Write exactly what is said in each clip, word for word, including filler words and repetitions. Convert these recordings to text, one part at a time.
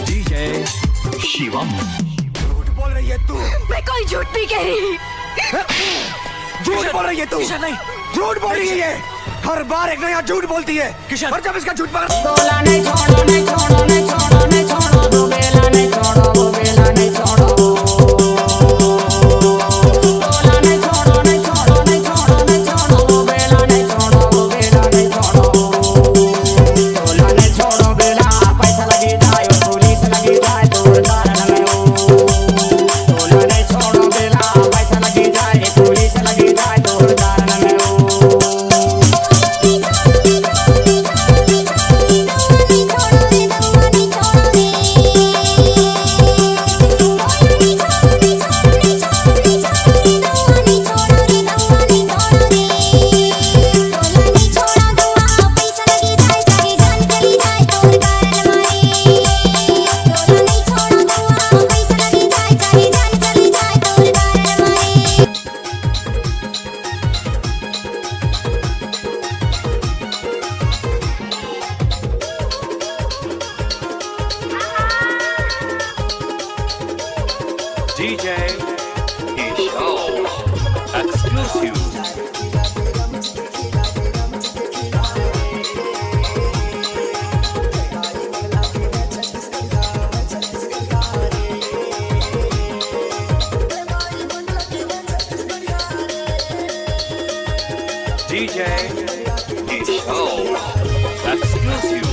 DJ Shivam. झूठ बोल रही है तू। मैं कोई झूठ नहीं कह रही। झूठ बोल रही है तू। किशन, नहीं। झूठ बोल रही है। हर बार एक नया झूठ बोलती है। किशन। और जब इसका झूठ पकड़ बोला नहीं छोड़ो, नहीं छोड़ो, नहीं छोड़ो, नहीं छोड़ो, दो बेला नहीं छोड़ो, वो बेला नहीं छोड़ो। बोला नहीं छोड़ो, नहीं छोड़ो, नहीं छोड़ो, नहीं छोड़ो, वो बेला नहीं छोड़ो, वो बेला नहीं छोड़ो। बोला नहीं छोड़ो बेला, पैसा लगी जाए, पुलिस लगी जाए, तोर कारण में हो। बोला नहीं छोड़ो बेला, पैसा लगी जाए, पुलिस लगी जाए, तोर कारण में हो। DJ Show exclusive। DJ Show exclusive।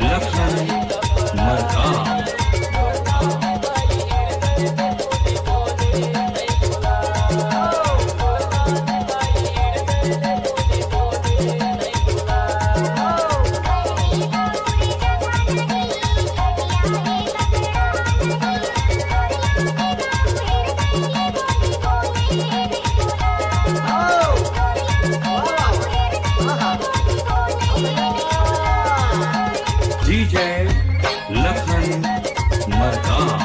Lakhan Markam. DJ Lakhan Markam.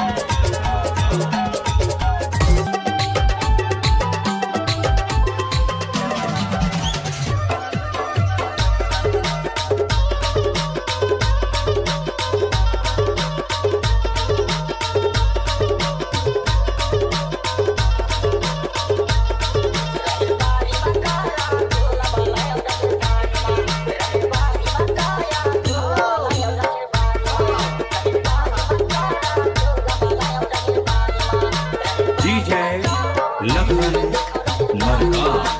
DJ Lakhan Markam.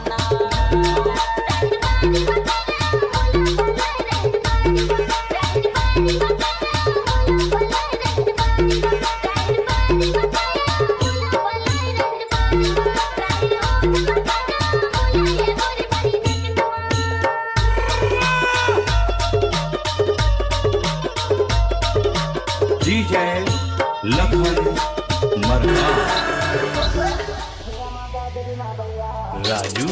DJ Lakhan Markam. Raju.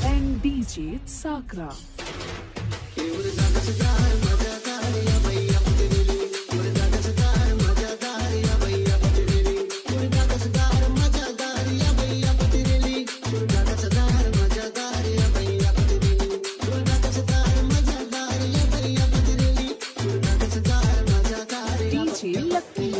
And DJ Sakra. DJ Lucky.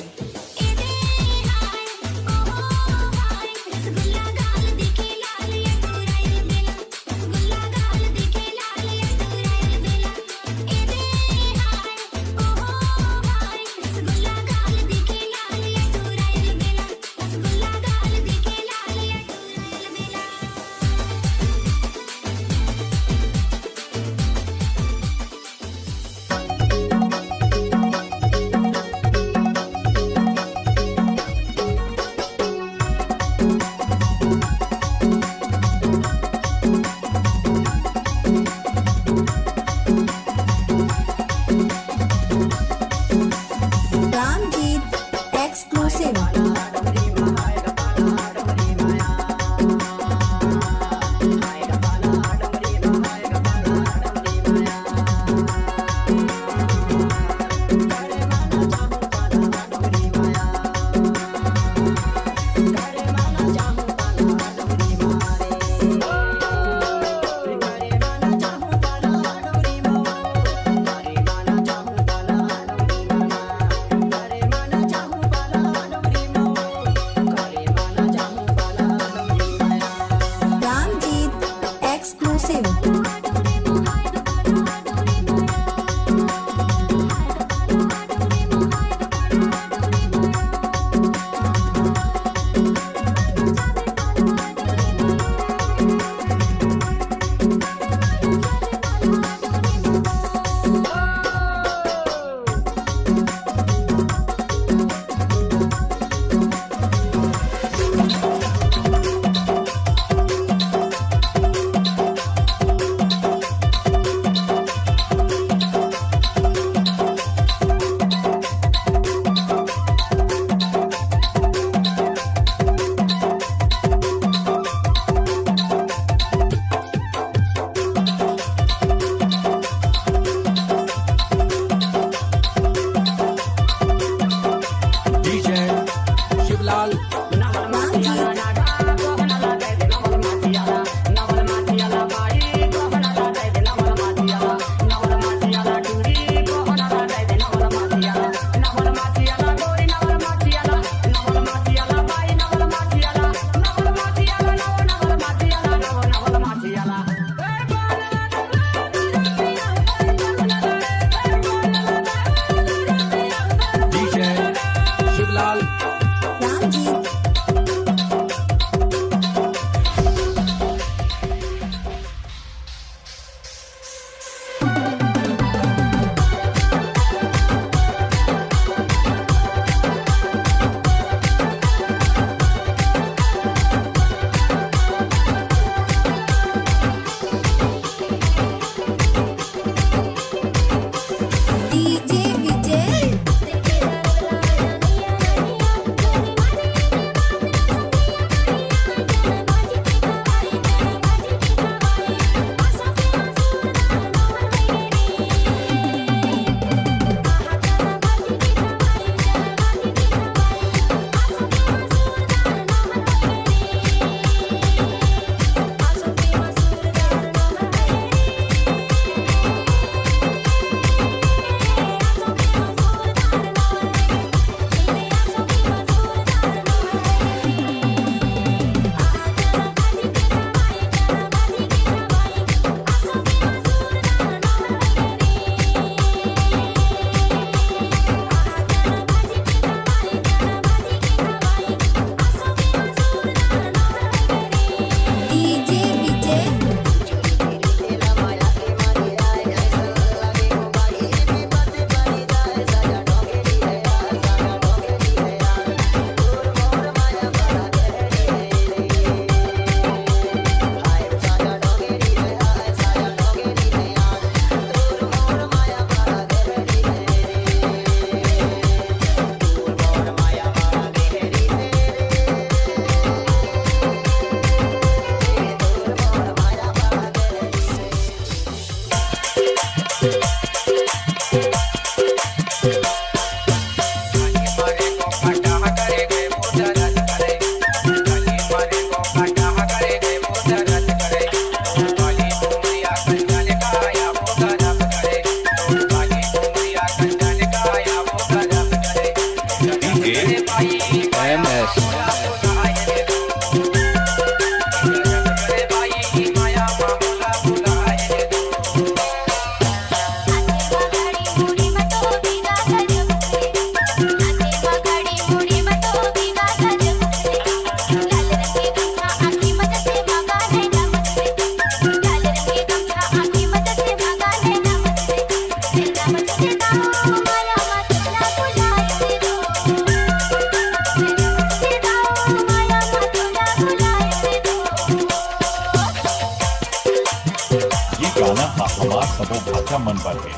गाना हा हमार सबो भाचा मन बर हे,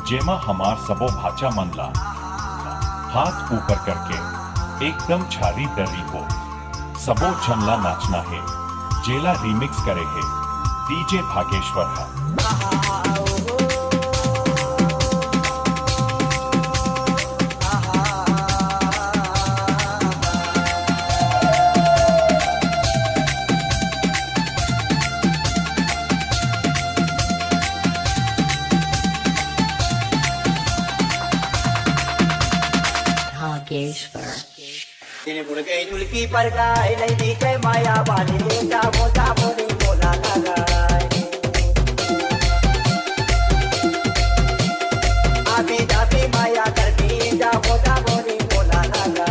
जेमा हमार सबो भाचा मन ला हाथ ऊपर करके एकदम छारी डर्री हो, सबो झन ला नाचना हे, जेला remix करे हे डीजे भागेश्वर हा। भागेश्वर। तेने बुड़ गई जुल्फी पर गाय, नहीं दिखे माया वाली, जाबो जाबो रे बोला लगा। अभी जाबी माया करबी, जाबो जाबो रे बोला लगा।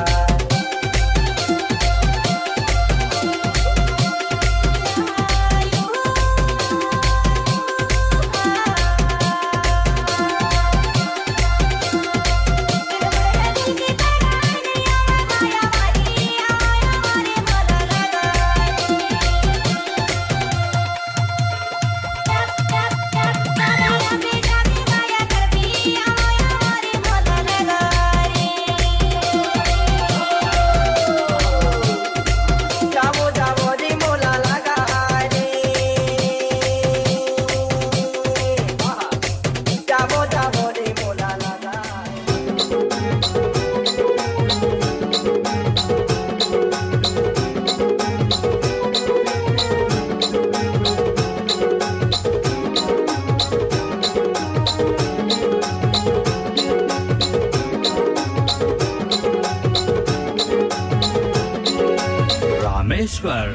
Rameshwar.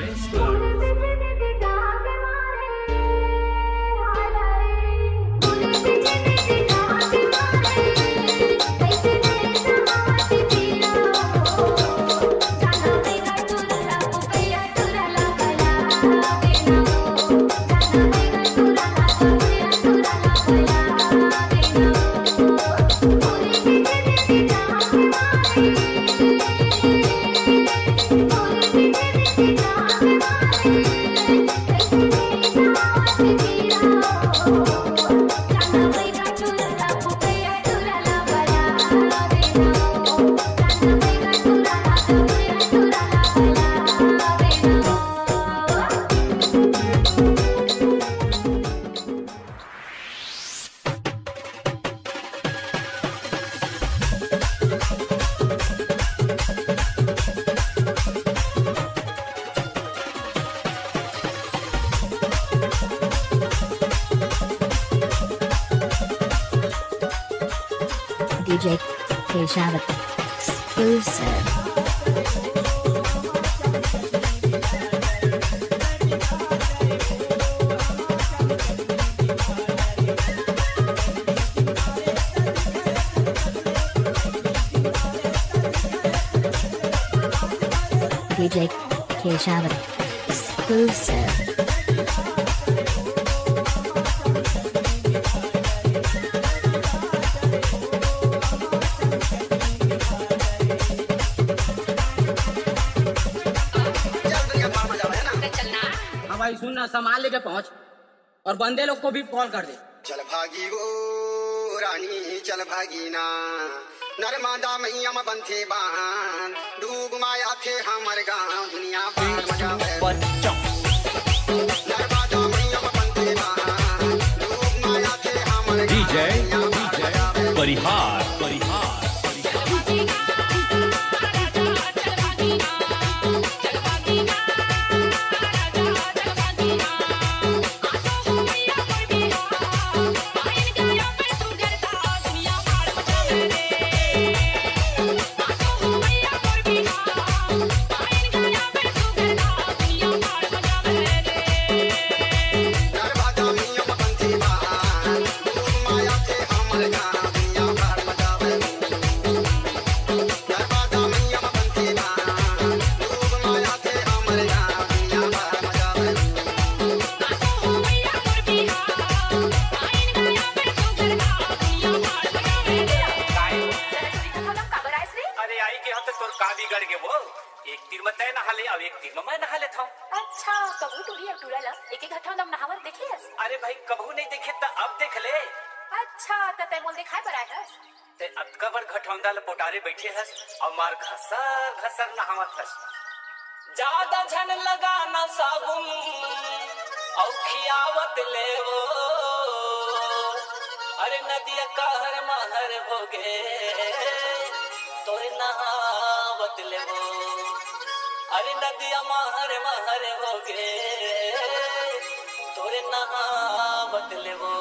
DJ Keshav exclusive. DJ Keshav exclusive. हाँ भाई, सुन ना, सामान लेके पहुंच और बंदे लोग को भी कॉल कर दे। चल भागी वो रानी, चल भागी ना, नर्मदा मैया म बनथे बांध, डूब माया थे हमर गांव, दुनिया भर म जावे। नर्मदा मैया म बनथे बांध, डूब माया थे हमर गांव, DJ, दुनिया भर म जावे। परिहार, परिहार। अरे आई के हम तो तोर का बिगड़ गे वो? एक तीर म तैं नहा ले, अउ एक तीर म मैं नहा लेथंव। अच्छा, कभू टूरी अउ टूरा ल एके घटौंदा म नहावत देखे हस? अरे भाई, कभू नइ देखे त अब देख ले। अच्छा, त तैं मोला देखाय बर आय हस? तैं अतका बड़ घटौंदा ल पोटारे बइठे हस अउ मार घसर घसर नहावत हस। जादा झन लगाना साबुन अउ खियावत ले वो। अरे नदिया कहर महर होगे तोरे नहावत ले वो। अरे नदिया महर महर होगे तोरे नहावत ले वो।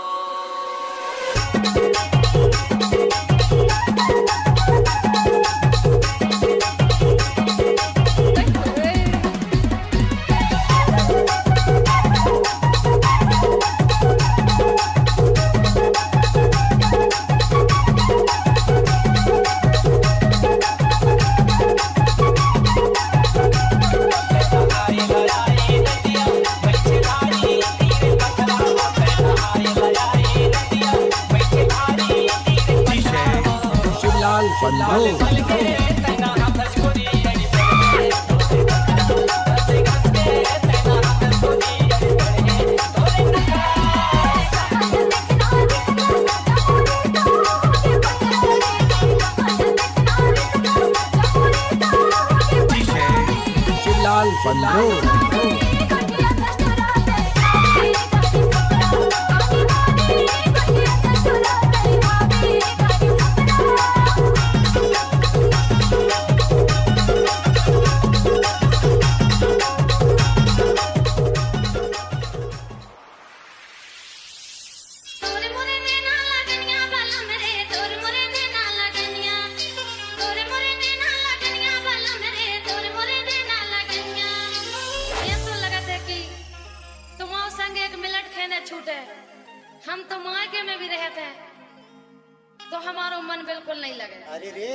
शिवलाल पंडो। शिवलाल पंडो। तोरे मोरे नैना लगनिया बलम रे, तोरे मोरे नैना लगनिया। तोरे मोरे नैना लगनिया बलम रे, तोरे मोरे नैना लगनिया। ये तो लगत है कि तुम्हारे संग एक मिनट खेने छूटे। हम तो मायके में भी रहते हैं। तो हमारो मन बिल्कुल नहीं लगे। अरे रे।